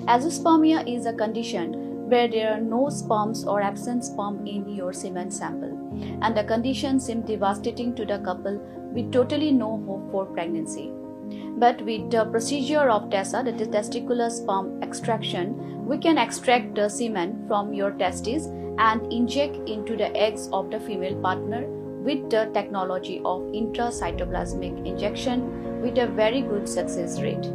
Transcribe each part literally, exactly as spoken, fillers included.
Azoospermia is a condition where there are no sperms or absent sperm in your semen sample, and the condition seemed devastating to the couple with totally no hope for pregnancy. But with the procedure of TESA, that is testicular sperm extraction, we can extract the semen from your testes and inject into the eggs of the female partner with the technology of intracytoplasmic injection with a very good success rate.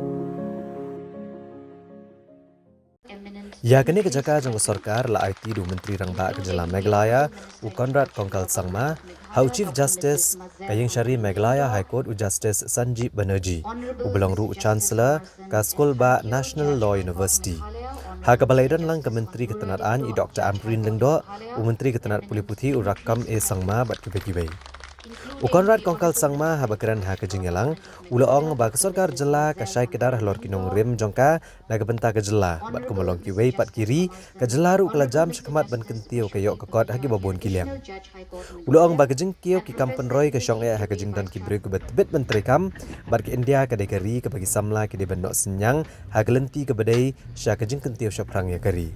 Ïa kane ka jaka jong ka sorkar la aiti da u Myntri Rangbah ka jylla Meghalaya, u Conrad Kongkal Sangma, ha u Chief Justice ka ïingshari Meghalaya High Court, u Justice Sanjeeb Banerjee, uba long ruh u Chancellor ka Skulbah National Law University. Ha kaba la ïadon lang ka Myntri ka tnad aiñ, i Doctor Ampareen Lyngdoh, u Myntri ka tnad pule puthi, u Rakkam A Sangma, bad kiwei kiwei. U Conrad Kongkal Sangma, haba kren ha ka jingïalang, u la ong ba ka sorkar jylla ka shai kdar halor ki nongrim jong ka na ka bynta ka jylla, bad kumba long kiwei pat ki ri, ka jylla ruh ka la jam shakhmat ban kyntiew ka ïoh ka kot ha kiba bun ki liang. U la ong ba ka jingkiew ki kam pynroi ka shong eh ha ka jingdon ki briew kiba tbit ban treikam, bad ka India ka dei ka ri kaba ki samla ki dei ban noh synñiang ha ka lynti kaba dei sha ka jingkyntiew shaphrang ïa ka ri.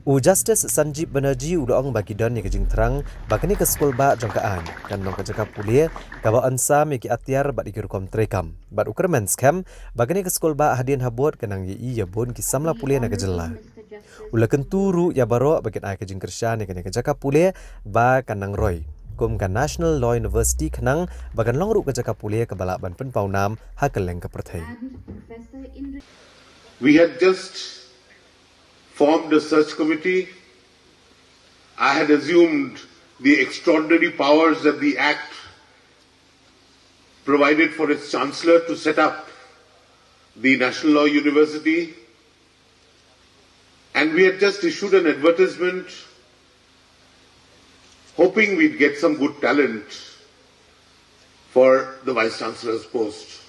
U Justice Sanjeeb Banerjee u la ong ba ki don ïa ka jingthrang ba kane ka skulbah jong ka aiñ kan long ka jaka pule kaba yn sam ïa ki atiar bad ïa ki rukom treikam, bad u kyrmen skhem ba kane ka skulbah hadien habud kan nang ïohi ïa bun ki samla pule na ka jylla. U la kyntu ruh ïa baroh ba kin ai ka jingkyrshan ïa kane ka jaka pule ba kan nang roi kum ka National Law University, khnang ba kan long ruh ka jaka pule kaba lah ban pynpaw nam ha kylleng ka pyrthei. We had just formed a search committee. I had assumed the extraordinary powers that the Act provided for its Chancellor to set up the National Law University. And we had just issued an advertisement hoping we'd get some good talent for the Vice Chancellor's post.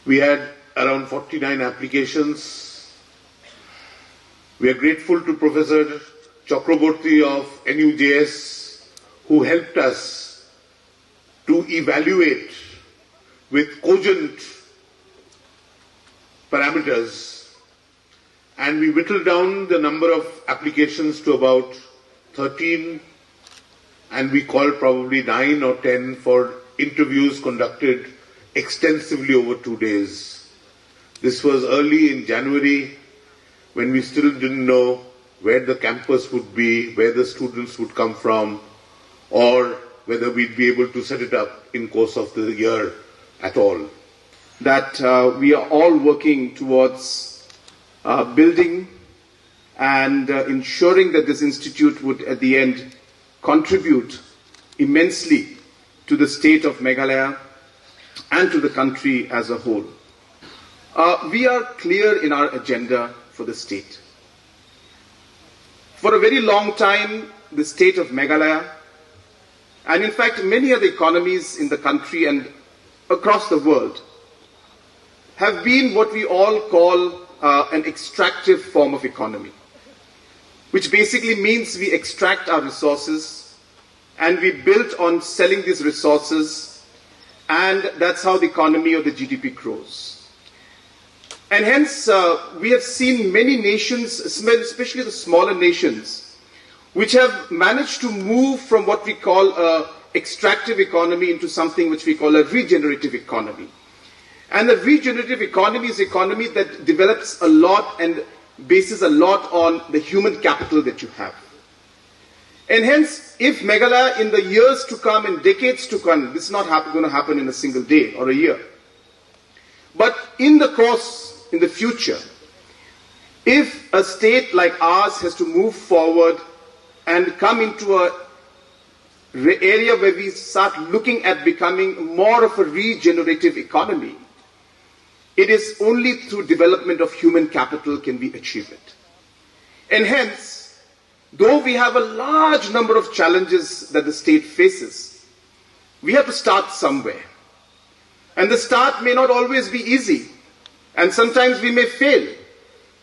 We had around forty-nine applications. We are grateful to Professor Chakraborty of N U J S, who helped us to evaluate with cogent parameters, and we whittled down the number of applications to about thirteen, and we called probably nine or ten for interviews conducted extensively over two days. This was early in January, when we still didn't know where the campus would be, where the students would come from, or whether we'd be able to set it up in course of the year at all. That uh, we are all working towards uh, building and uh, ensuring that this institute would, at the end, contribute immensely to the state of Meghalaya and to the country as a whole. Uh, we are clear in our agenda for the state. For a very long time, the state of Meghalaya, and in fact many other economies in the country and across the world, have been what we all call uh, an extractive form of economy, which basically means we extract our resources and we build on selling these resources, and that's how the economy or the G D P grows. And hence, uh, we have seen many nations, especially the smaller nations, which have managed to move from what we call a extractive economy into something which we call a regenerative economy. And the regenerative economy is an economy that develops a lot and bases a lot on the human capital that you have. And hence, if Meghalaya in the years to come, in decades to come, this is not happen, going to happen in a single day or a year. But in the course, in the future, if a state like ours has to move forward and come into a re- area where we start looking at becoming more of a regenerative economy, it is only through development of human capital can we achieve it. And hence, though we have a large number of challenges that the state faces, we have to start somewhere. And the start may not always be easy. And sometimes we may fail.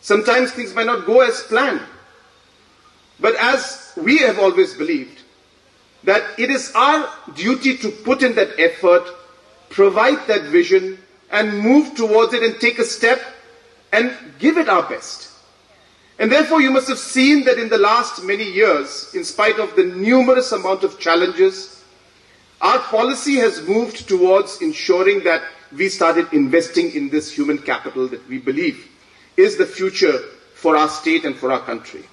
Sometimes things may not go as planned. But as we have always believed, that it is our duty to put in that effort, provide that vision, and move towards it and take a step and give it our best. And therefore, you must have seen that in the last many years, in spite of the numerous amount of challenges, our policy has moved towards ensuring that we started investing in this human capital that we believe is the future for our state and for our country.